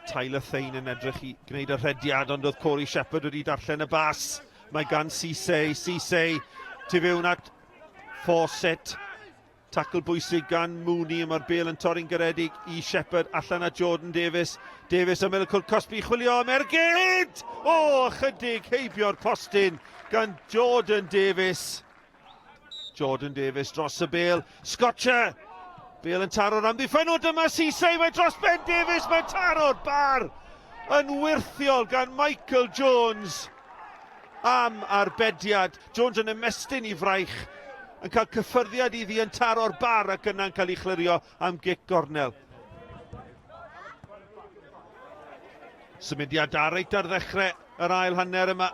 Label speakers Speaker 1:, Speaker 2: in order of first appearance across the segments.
Speaker 1: Tyler Thain yn edrych i gwneud y rhediad, ond oedd Corey Shepherd wedi darllen y bas. Mae gan Cisse, Cisse, tu fewn at Fawcett. Tacl bwysig gan Mooney, a mae'r bel yn torri'n garedig i Shepherd, allan at Jordan Davies. Davies ymyl y cwrt cosbi, chwilio am ergyd! O, ychydig heibio'r postyn gan Jordan Davies. Jordan Davies dros y bel. Scotcher! Bel yn taro'r amddiffynwr, dyma Cisse, mae dros Ben Davies, mae'n taro'r bar yn wyrthiol gan Michael Jones am arbediad. Jones yn ymestyn i fraich, yn cael cyffyrddiad iddi yn taro'r bar ac yna'n cael ei chlirio am gic gornel. Symudiad da reit ar ddechrau yr ail hanner yma.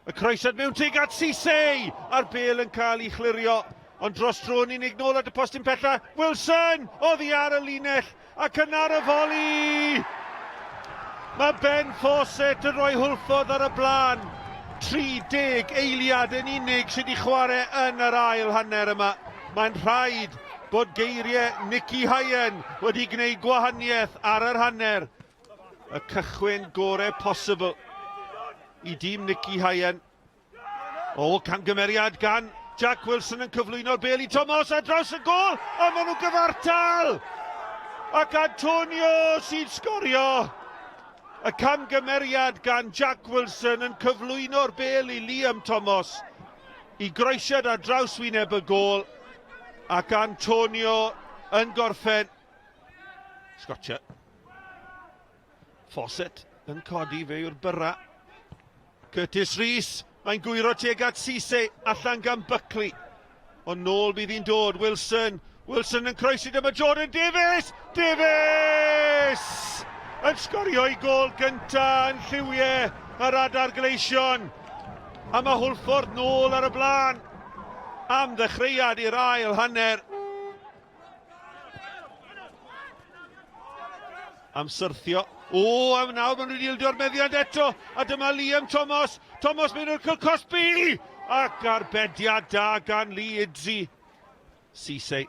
Speaker 1: Y croesiad mewn tuag at Cisse! A'r bêl yn cael ei chlirio, ond dros dro yn unig nôl at y postyn pella. Wilson! Oddi ar y linell, ac yna ar y foli! Mae Ben Fawcett yn rhoi Hwlffordd ar y blaen. 30 eiliad yn unig sydd wedi chwarae yn yr ail hanner yma. Mae'n rhaid bod geiriau Nicky Hayen wedi gwneud gwahaniaeth ar yr hanner. Y cychwyn gore posibl i dîm Nicky Hayen. O, camgymeriad gan Jack Wilson yn cyflwyno'r bel i Thomas ar draws y gol, a maen nhw'n gyfartal! Ac Antonio sy'n sgorio! Y camgymeriad gan Jack Wilson yn cyflwyno'r bel i Liam Thomas i groesiad ar draws wyneb y gol, ac Antonio yn gorffen. Scotcher. Fawcett yn codi, fe yw'r byrra. Curtis Rees, mae'n gwyro tuag at Cisse, allan gan Buckley. Ond nôl bydd hi'n dod, Wilson, Wilson yn croesi dyma Jordan Davies! Davies! Yn sgorio ei gôl gynta yn lliwiau yr adar gleision. A mae Hwlffordd nôl ar y blaen am ddechreuad i'r ail hanner. Am syrthio. O, am nawr maen nhw wedi ildio'r meddiant eto. A dyma Liam Thomas. Thomas mynd i'r cosbi! Ac arbediad da gan Lee Idzi. Cisse.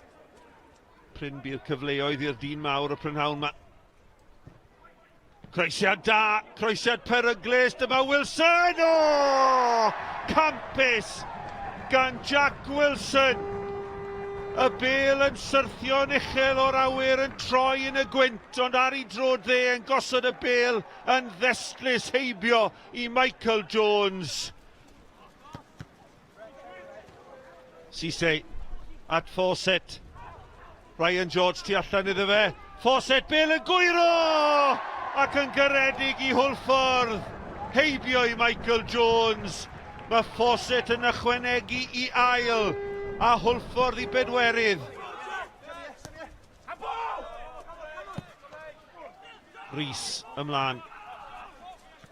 Speaker 1: Prin bu'r cyfleoedd i'r dyn mawr y prynhawn ma. Croesiad da, croesiad peryglus, dyma Wilson! O! Campus gan Jack Wilson! Y bel yn syrthio'n uchel o'r awyr yn troi yn y gwynt, ond ar ei drod dde yn gosod y bel yn ddestlus heibio i Michael Jones. Cisse at Fawcett. Ryan George tu allan iddo fe. Fawcett, bel yn gwyro! Ac yn garedig i Hwlffordd. Heibio i Michael Jones. Mae Fawcett yn ychwanegu i ail a Hwlffordd i bedwerydd. Rees ymlaen.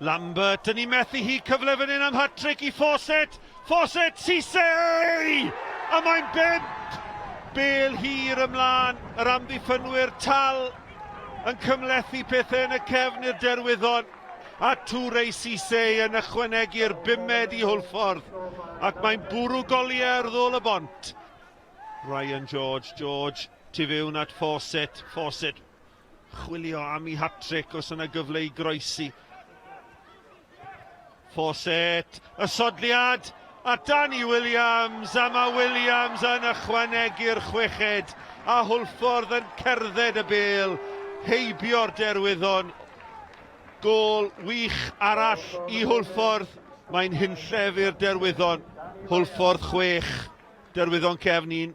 Speaker 1: Lambert yn ei methu hi, cyfle fan hyn am hat-trick i Fawcett. Fawcett, Cisse! A mae'n bump! Bel hir ymlaen, yr amddiffynwyr tal yn cymhlethu pethau yn y cefn i'r Derwyddon. A Toure Cisse yn ychwanegu'r bumed i Hwlffordd. Ac mae'n bwrw goliau ar ddôl y bont. Ryan George, George, tu fewn at Fawcett, Fawcett chwilio am ei hat-trick os yna gyfle i groesi. Fawcett, y sodliad at Danny Williams, a mae Williams yn ychwanegu'r chweched, a Hwlffordd yn cerdded y bêl heibio'r Derwyddon. Gôl wych arall i Hwlffordd, mae'n hunllef i'r Derwyddon. Hwlffordd 6, Derwyddon Cefn 1.